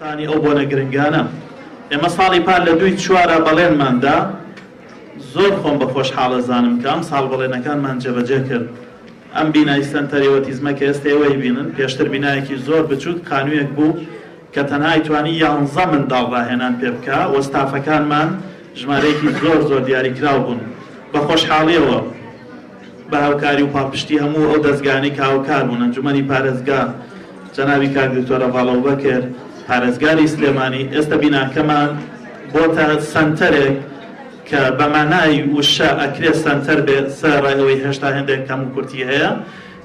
تانی ئەو بۆنە گرنگانە. ئێمە ساڵی پار لە دووی چوارا بەڵێنمان دا، زۆر خۆم بە خۆشحاڵ ئەزانم کە ئەمساڵ بەڵێنەکانمان جێبەجێ کرد. ئەم بینای سەنتەری ئۆتیزمە کە ئێستا ئێوە ئەیبینن، پێشتر بینایەکی زۆر بچووک، خانوویەک بوو کە تەنها ئەیتوانی یانزە منداڵ ڕاهێنان پێ بکا و ستافەکانمان ژمارەیەکی زۆر زۆر دیاریکراو بوون. بە خۆشحاڵییەوە بە هاوکاری و پاڵپشتی هەموو ئەو دەزگایانەی کە هاوکار بوون، ئەنجومەنی پارێزگا، جەنابی کاک دکتۆر هەڤاڵ ئەبوبەکر، پارێزگاری سلێمانی، ئێستا بیناکەمان بۆتە سەنتەرێک کە بە مانای وشە ئەکرێ سەنتەر بێ، سەرەڕای ئەوەی هێشتا هێندێک کەموکورتی هەیە،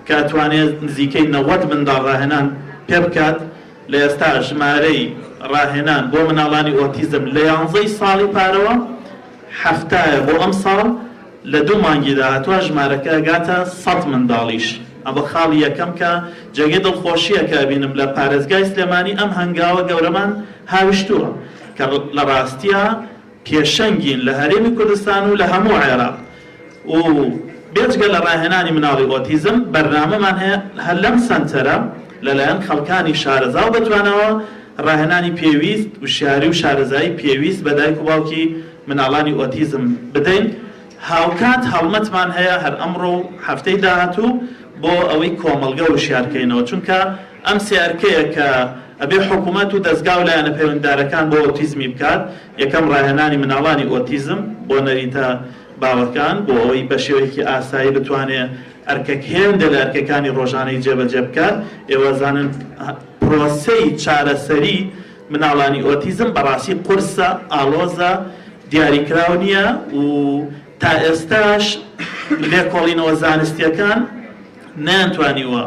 کە ئەتوانێ نزیکەی 90 منداڵ ڕاهێنان پێ بکات، لە ئێستا ژمارەی ڕاهێنان بۆ مناڵانی ئۆتیزم لە یانزەی ساڵی پارەوە حەفتایە بۆ ئەمساڵ، لە دوو مانگی داهاتووا ژمارەکە ئەگاتە سەت منداڵیش. ئەمە خاڵی یەکەم کە جێگەی دڵخۆشییە کە ئەبینم لە پارێزگای سلێمانی ئەم هەنگاوە گەورەمان هاویشتووە کە لە ڕاستیا پێشەنگین لە هەرێمی کوردستان و لە هەموو عێراق و بێجگە لە ڕاهێنانی مناڵی ئۆتیزم بەرنامەمان هەیە هەر لەم سەنتەرە لەلایەن خەڵکانی شارەزا و بەتواناوە ڕاهێنانی پێویست، وشیاری و شارەزایی پێویست بە دایک و باوکی مناڵانی ئۆتیزم بدەین، هاوکات هەڵمەتمان هەیە هەر ئەمڕۆ و هەفتەی داهاتوو بۆ ئەوەی کۆمەڵگە وشیار کەینەوە، چونکە ئەم سێ ئەرکەیە کە ئەبێ حکومەت و دەزگا و لایەنە پەیوەندیدارەکان بۆ ئۆتیزمی بکات، یەکەم ڕاهێنانی مناڵانی ئۆتیزم بۆ نەریتە باوەکان بۆ ئەوەی بەشێوەیەکی ئاسایی بتوانێ ئەرکەک هێندە لە ئەرکەکانی ڕۆژانەی جێبەجێ بکات، ئێوە ئەزانن پرۆسەی چارەسەری مناڵانی ئۆتیزم بەڕاستی قورسە، ئاڵۆزە، دیاریکراو نییە و تا ئێستاش لێکۆڵینەوە زانستییەکان نەیانتوانیوە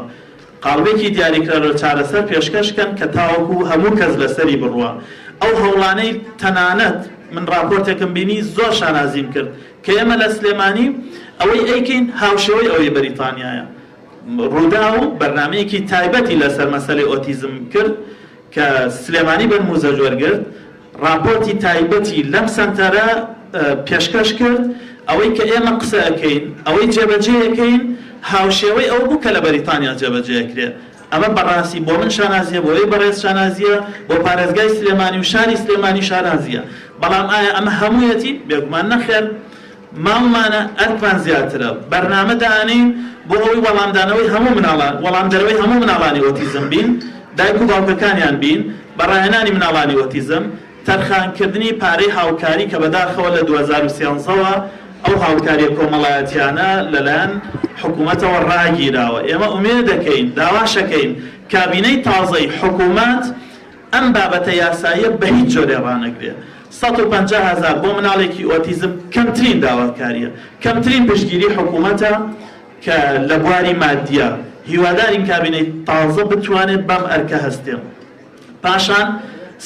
قاڵبێکی دیاریکراو لە چارەسەر پێشکەش کەن کە تاوەکو هەموو کەس لەسەری بڕوا. ئەو هەوڵانەی تەنانەت من ڕاپۆرتێکم بینی زۆر شانازیم کرد کە ئێمە لە سلێمانی ئەوەی ئەیکەین هاوشێوەی ئەوەی بەریتانیایە. ڕووداو بەرنامەیەکی تایبەتی لەسەر مەسەلەی ئۆتیزم کرد کە سلێمانی بە نموزەج وەرگرت، ڕاپۆرتی تایبەتی لەم سەنتەرە پێشکەش کرد، ئەوەی کە ئێمە قسە ئەکەین، ئەوەی جێبەجێ ئەکەین هاوشێوەی ئەوە بوو کە لە بەریتانیا جێبەجێ ئەکرێ. ئەمە بەڕاستی بۆ من شانازییە، بۆ ئێوەی بەڕێز شانازییە، بۆ پارێزگای سلێمانی و شاری سلێمانی شانازییە. بەڵام ئایا ئەمە هەموویەتی؟ بێگومان نەخێر. ماومانە، ئەرکمان زیاترە. بەرنامە دائەنێین بۆ ئەوەی وەڵامدانەوەی هەموو مناڵان، وەڵامدەرەوەی هەموو مناڵانی ئۆتیزم بین، دایک و باوکەکانیان بین، بە ڕاهێنانی مناڵانی ئۆتیزم، تەرخانکردنی پارەی هاوکاری کە بەداخەوە لە 2013 وە ئەو هاوکاریە کۆمەڵایەتیانە لەلایەن حکومەتەوە ڕاگیراوە. ئێمە ئومێدەکەین، داواشەکەین کابینەی تازەی حکومەت ئەم بابەتە یاساییە بە هیچ جۆرێ ڕانەگرێ. 150 هەزار بۆ مناڵێکی ئۆتیزم کەمترین داواکارییە، کەمترین پشتگیری حکومەتە کە لە بواری مادییە. هیوادارین کابینەی تازە بتوانێت بەم ئەرکە هەستێ. پاشان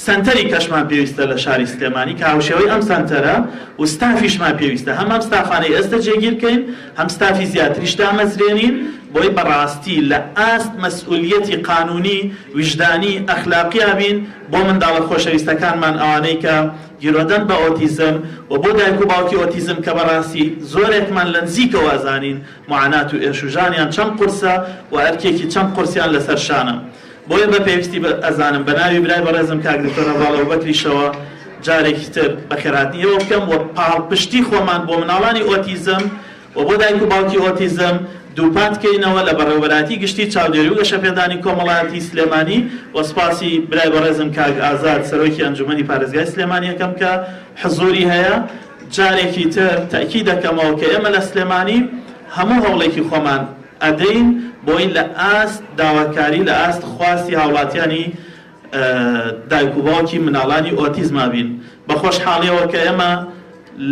سەنتەری کەشمان پێویستە لە شاری سلێمانی کە هاوشێوەی ئەم سەنتەرە و ستافیشمان پێویستە هەم ئەم ستافانەی ئێستە جێگیر کەین هەم ستافی زیاتریش دامەزرێنین بۆی بەڕاستی لە ئاست مەسئولیەتی قانونی ویژدانی ئەخلاقیا بین بۆ منداڵە خۆشەویستەکانمان ئەوانەی کە گیرۆدەن بە ئۆتیزم و بۆ دایک و باوکی ئۆتیزم کە بەڕاستی زۆرێکمان لە نزیکەوە ئەزانین معانات و ئێش و ژانیان چەند قورسە و ئەرکێکی چەند قورسیان لەسەر شانە. بۆیە بە پێویستی ئەزانم بە ناوی برای بەڕێزم کاک دکتۆر هەڤاڵ ئەبوبەکریشەوە جارێکی تر بەخێرهاتنی ئێوە بکەم و پاڵپشتی خۆمان بۆ مناڵانی ئۆتیزم و بۆ دایک و باوکی ئۆتیزم دووپات کەینەوە لە بەڕێوەبەرایەتی گشتی چاودێری و گەشەپێدانی کۆمەڵایەتی سلێمانی و سپاسی برای بەڕێزم کاک ئازاد سەرۆکی ئەنجومەنی پارێزگای سلێمانی ئەکەم کە حزوری هەیە. جارێکی تر تەئکید ئەکەمەوە کە ئێمە لە سلێمانی هەموو هەوڵێکی خۆمان ئەدەین بۆی لە ئاست داواکاری لە ئاست خواستی هاوڵاتیانی دایک و باوکی مناڵانی ئۆتیزما بین. بە خۆشحاڵیەوە کە ئێمە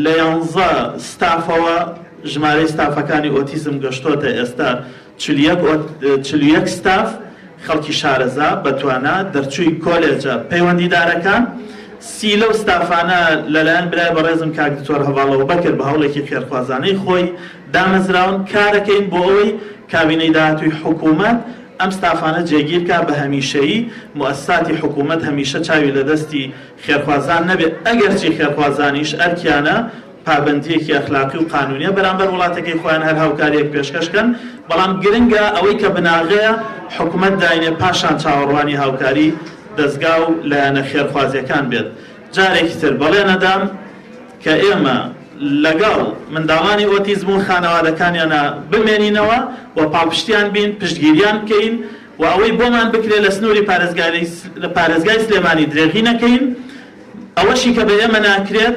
لە یانزە ستافەوە ژمارەی ستافەکانی ئۆتیزم گەشتۆتە ئێستا 41 ستاف، خەڵکی شارەزا، بەتوانا، دەرچووی کۆلێجە پەیوەندیدارەکان، سی لەو ستافانە لەلایەن برای بەڕێزم کاک دکتۆر هەڤاڵ ئەبوبەکر بە هەوڵێکی خێرخوازانەی خۆی دامەزراون، کارەکەین بۆ ئەوەی کابینەی داهاتووی حکوومەت ئەم ستافانە جێگیرکا بە هەمیشەیی، موئەسساتی حکوومەت هەمیشە چاوی لە دەستی خێرخوازان نەبێ، ئەگەرچی خێرخوازانیش ئەرکیانە پابەندییەکی ئەخلاقی و قانوونیە بەرامبەر وڵاتەکەی خۆیان هەر هاوکارییەک پێشکەش کەن، بەڵام گرنگە ئەوەی کە بناغەیە حکومەت داینێ پاشان چاوەڕوانی هاوکاری. دەزگا و لایەنە خێرخوازیەکان بێت. جارێکی تر بەڵێن ئەدەم کە ئێمە لەگەڵ منداڵانی ئۆتیزم و خانەوادەکانیانا بمێنینەوە و پاڵپشتیان بین، پشتگیریان بکەین و ئەوەی بۆمان بکرێت لە سنووری پارێزگای سلێمانی درێغی نەکەین. ئەوەشی کە بە ئێمە ناکرێت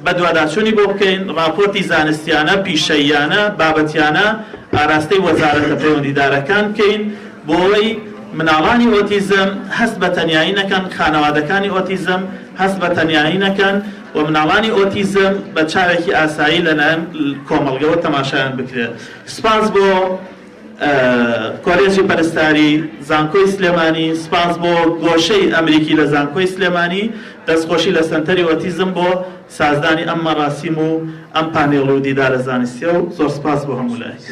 بەدواداچوونی بۆ بکەین، ڕاپۆرتی زانستیانە، پیشەییانە، بابەتیانە ئاراستەی وەزارەتە پەیوەندیدارەکان بکەین بۆ ئەوەی مناڵانی ئۆتیزم هەست بە تەنیایی نەکەن، خانەوادەکانی ئۆتیزم هەست بە تەنیایی نەکەن و مناڵانی ئۆتیزم بە چاوێکی ئاسایی لەلایەن کۆمەڵگەوە تەماشایان بکرێت. سوپاس بۆ کۆلێژی پەرستاری زانکۆی سلێمانی، سوپاس بۆ گۆشەی ئەمریکی لە زانکۆی سلێمانی، دەستخۆشی لە سەنتەری ئۆتیزم بۆ سازدانی ئەم مەراسیم و ئەم پانێڵ و دیدارە زانستیە و زۆر سوپاس بۆ هەموو لایەک.